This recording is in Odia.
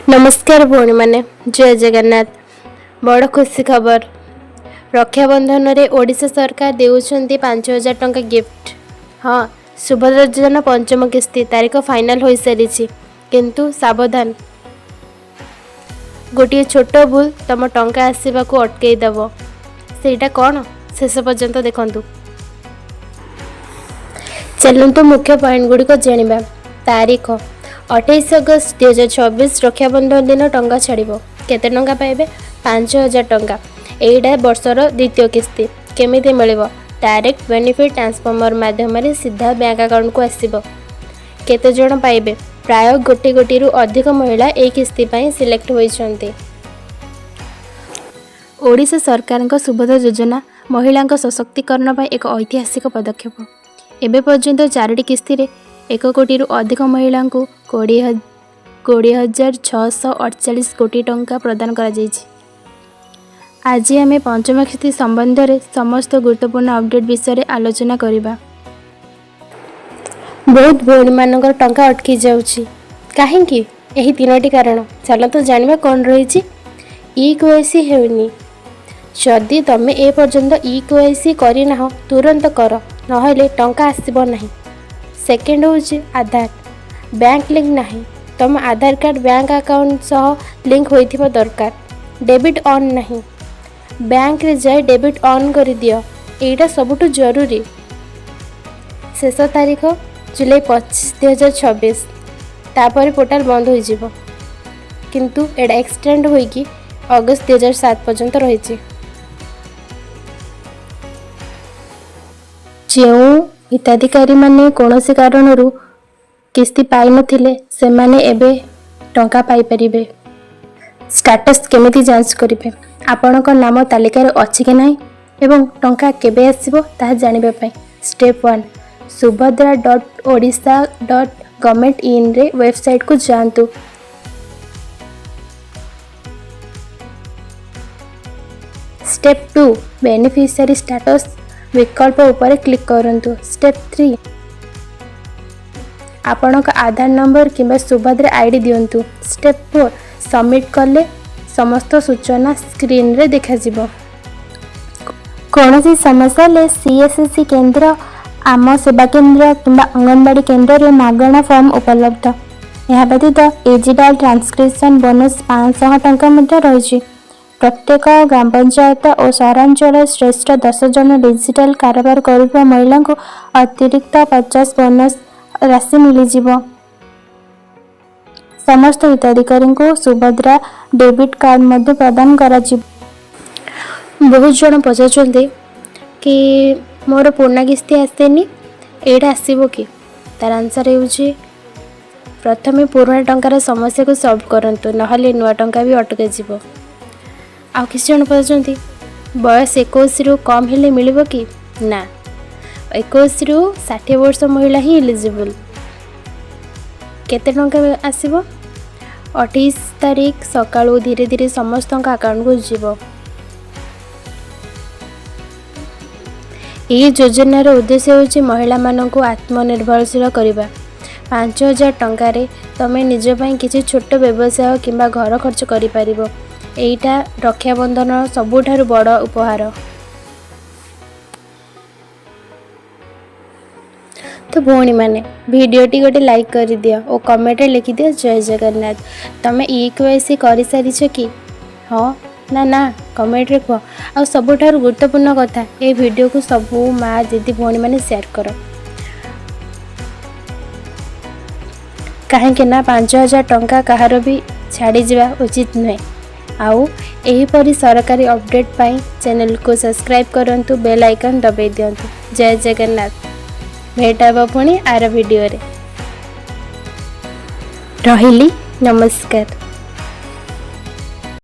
ନମସ୍କାର ଭଉଣୀମାନେ, ଜୟ ଜଗନ୍ନାଥ। ବଡ଼ ଖୁସି ଖବର, ରକ୍ଷାବନ୍ଧନରେ ଓଡ଼ିଶା ସରକାର ଦେଉଛନ୍ତି 5000 ଟଙ୍କା ଗିଫ୍ଟ। ହଁ, ସୁଭଦ୍ରା ଯୋଜନା ପଞ୍ଚମ କିସ୍ତି ତାରିଖ ଫାଇନାଲ୍ ହୋଇସାରିଛି। କିନ୍ତୁ ସାବଧାନ, ଗୋଟିଏ ଛୋଟ ଭୁଲ ତମ ଟଙ୍କା ଆସିବାକୁ ଅଟକେଇ ଦେବ। ସେଇଟା କ'ଣ, ଶେଷ ପର୍ଯ୍ୟନ୍ତ ଦେଖନ୍ତୁ। ଚାଲନ୍ତୁ ମୁଖ୍ୟ ପଏଣ୍ଟ ଗୁଡ଼ିକ ଜାଣିବା। ତାରିଖ 28 ଅଗଷ୍ଟ 2026, ରକ୍ଷାବନ୍ଧନ ଦିନ ଟଙ୍କା ଛାଡ଼ିବ। କେତେ ଟଙ୍କା ପାଇବେ? 5000 ଟଙ୍କା। ଏଇଟା ବର୍ଷର ଦ୍ୱିତୀୟ କିସ୍ତି। କେମିତି ମିଳିବ? ଡାଇରେକ୍ଟ ବେନିଫିଟ୍ ଟ୍ରାନ୍ସଫର ମାଧ୍ୟମରେ ସିଧା ବ୍ୟାଙ୍କ ଆକାଉଣ୍ଟକୁ ଆସିବ। କେତେ ଜଣ ପାଇବେ? ପ୍ରାୟ 1 କୋଟିରୁ ଅଧିକ ମହିଳା ଏହି କିସ୍ତି ପାଇଁ ସିଲେକ୍ଟ ହୋଇଛନ୍ତି। ଓଡ଼ିଶା ସରକାରଙ୍କ ସୁଭଦ୍ରା ଯୋଜନା ମହିଳାଙ୍କ ସଶକ୍ତିକରଣ ପାଇଁ ଏକ ଐତିହାସିକ ପଦକ୍ଷେପ। ଏବେ ପର୍ଯ୍ୟନ୍ତ ଚାରୋଟି କିସ୍ତିରେ 1 କୋଟିରୁ ଅଧିକ ମହିଳାଙ୍କୁ 20,648 କୋଟି ଟଙ୍କା ପ୍ରଦାନ କରାଯାଇଛି। ଆଜି ଆମେ ପଞ୍ଚମ କିସ୍ତି ସମ୍ବନ୍ଧରେ ସମସ୍ତ ଗୁରୁତ୍ୱପୂର୍ଣ୍ଣ ଅପଡେଟ୍ ବିଷୟରେ ଆଲୋଚନା କରିବା। ବହୁତ ଭଉଣୀମାନଙ୍କର ଟଙ୍କା ଅଟକି ଯାଉଛି। କାହିଁକି? ଏହି ତିନୋଟି କାରଣ। ଚାଲନ୍ତୁ ଜାଣିବା କ'ଣ ରହିଛି। ଇ କେୱାଇସି ହେଉନି। ଯଦି ତମେ ଏ ପର୍ଯ୍ୟନ୍ତ ଇ କେୱାଇସି କରିନାହ, ତୁରନ୍ତ କର, ନହେଲେ ଟଙ୍କା ଆସିବ ନାହିଁ। ସେକେଣ୍ଡ ହେଉଛି ଆଧାର ବ୍ୟାଙ୍କ ଲିଙ୍କ ନାହିଁ। ତମ ଆଧାର କାର୍ଡ଼ ବ୍ୟାଙ୍କ ଆକାଉଣ୍ଟ ସହ ଲିଙ୍କ ହୋଇଥିବା ଦରକାର। ଡେବିଟ୍ ଅନ୍ ନାହିଁ। ବ୍ୟାଙ୍କରେ ଯାଇ ଡେବିଟ୍ ଅନ୍ କରିଦିଅ, ଏଇଟା ସବୁଠୁ ଜରୁରୀ। ଶେଷ ତାରିଖ ଜୁଲାଇ 25, 2026। ତାପରେ ପୋର୍ଟାଲ ବନ୍ଦ ହୋଇଯିବ। କିନ୍ତୁ ଏଇଟା ଏକ୍ସଟେଣ୍ଡ ହୋଇକି ଅଗଷ୍ଟ 2007 ପର୍ଯ୍ୟନ୍ତ ରହିଛି। ଯେଉଁ ହିତାଧିକାରୀମାନେ କୌଣସି କାରଣରୁ କିସ୍ତି ପାଇନଥିଲେ, ସେମାନେ ଏବେ ଟଙ୍କା ପାଇପାରିବେ। ଷ୍ଟାଟସ୍ କେମିତି ଯାଞ୍ଚ କରିବେ? ଆପଣଙ୍କ ନାମ ତାଲିକାରେ ଅଛି କି ନାହିଁ ଏବଂ ଟଙ୍କା କେବେ ଆସିବ, ତାହା ଜାଣିବା ପାଇଁ ଷ୍ଟେପ୍ 1, subhadra.odisha.government ଇନ୍ରେ ୱେବସାଇଟ୍କୁ ଯାଆନ୍ତୁ। ଷ୍ଟେପ୍ 2, ବେନିଫିସିଆରୀ ଷ୍ଟାଟସ୍ ବିକଳ୍ପ ଉପରେ କ୍ଲିକ୍ କରନ୍ତୁ। ଷ୍ଟେପ୍ 3, ଆପଣଙ୍କ ଆଧାର ନମ୍ବର କିମ୍ବା ସୁଭଦ୍ରା ଆଇଡି ଦିଅନ୍ତୁ। ଷ୍ଟେପ୍ 4, ସବମିଟ୍ କଲେ ସମସ୍ତ ସୂଚନା ସ୍କ୍ରିନ୍ରେ ଦେଖାଯିବ। କୌଣସି ସମସ୍ୟା ହେଲେ ସିଏସ୍ସି କେନ୍ଦ୍ର, ଆମ ସେବା କେନ୍ଦ୍ର କିମ୍ବା ଅଙ୍ଗନବାଡ଼ି କେନ୍ଦ୍ରରେ ମାଗଣା ଫର୍ମ ଉପଲବ୍ଧ। ଏହା ବ୍ୟତୀତ ଡିଜିଟାଲ ଟ୍ରାନ୍ସକ୍ରିପସନ୍ ବୋନସ୍ 500 ଟଙ୍କା ମଧ୍ୟ ରହିଛି। ପ୍ରତ୍ୟେକ ଗ୍ରାମ ପଞ୍ଚାୟତ ଓ ସହରାଞ୍ଚଳରେ ଶ୍ରେଷ୍ଠ 10 ଜଣ ଡିଜିଟାଲ କାରବାର କରୁଥିବା ମହିଳାଙ୍କୁ ଅତିରିକ୍ତ 50 ବୋନସ୍ ରାଶି ମିଳିଯିବ। ସମସ୍ତ ହିତାଧିକାରୀଙ୍କୁ ସୁଭଦ୍ରା ଡେବିଟ୍ କାର୍ଡ଼ ମଧ୍ୟ ପ୍ରଦାନ କରାଯିବ। ବହୁତ ଜଣ ପଚାରୁଛନ୍ତି କି ମୋର ପୁରୁଣା କିସ୍ତି ଆସିନି, ଏଇଟା ଆସିବ କି? ତାର ଆନ୍ସର୍ ହେଉଛି, ପ୍ରଥମେ ପୁରୁଣା ଟଙ୍କାର ସମସ୍ୟାକୁ ସଲ୍ଭ କରନ୍ତୁ, ନହେଲେ ନୂଆ ଟଙ୍କା ବି ଅଟକିଯିବ। ଆଉ କିଛି ଜଣ ପଚାରୁଛନ୍ତି, ବୟସ 21ରୁ କମ୍ ହେଲେ ମିଳିବ କି? ନା, 21ରୁ 60 ବର୍ଷ ମହିଳା ହିଁ ଏଲିଜିବଲ୍। କେତେ ଟଙ୍କା ଆସିବ? 28 ତାରିଖ ସକାଳୁ ଧୀରେ ଧୀରେ ସମସ୍ତଙ୍କ ଆକାଉଣ୍ଟକୁ ଯିବ। ଏହି ଯୋଜନାର ଉଦ୍ଦେଶ୍ୟ ହେଉଛି ମହିଳାମାନଙ୍କୁ ଆତ୍ମନିର୍ଭରଶୀଳ କରିବା। 5000 ଟଙ୍କାରେ ତମେ ନିଜ ପାଇଁ କିଛି ଛୋଟ ବ୍ୟବସାୟ କିମ୍ବା ଘର ଖର୍ଚ୍ଚ କରିପାରିବ। ଏଇଟା ରକ୍ଷାବନ୍ଧନର ସବୁଠାରୁ ବଡ଼ ଉପହାର। ତ ଭଉଣୀମାନେ, ଭିଡ଼ିଓଟି ଗୋଟେ ଲାଇକ୍ କରିଦିଅ ଓ କମେଣ୍ଟରେ ଲେଖିଦିଅ ଜୟ ଜଗନ୍ନାଥ। ତମେ ଇ କେୱାଇସି କରିସାରିଛ କି, ହଁ ନା ନା, କମେଣ୍ଟରେ କୁହ। ଆଉ ସବୁଠାରୁ ଗୁରୁତ୍ୱପୂର୍ଣ୍ଣ କଥା, ଏ ଭିଡ଼ିଓକୁ ସବୁ ମା, ଦିଦି, ଭଉଣୀମାନେ ସେୟାର କର। କାହିଁକି ନା 5000 ଟଙ୍କା କାହାର ବି ଛାଡ଼ିଯିବା ଉଚିତ ନୁହେଁ। ଆଉ ଏହିପରି ସରକାରୀ ଅପଡ଼େଟ୍ ପାଇଁ ଚ୍ୟାନେଲକୁ ସବସ୍କ୍ରାଇବ୍ କରନ୍ତୁ, ବେଲ୍ ଆଇକନ୍ ଦବାଇ ଦିଅନ୍ତୁ। ଜୟ ଜଗନ୍ନାଥ। ଭେଟ ହେବ ପୁଣି ଆର ଭିଡ଼ିଓରେ। ରହିଲି, ନମସ୍କାର।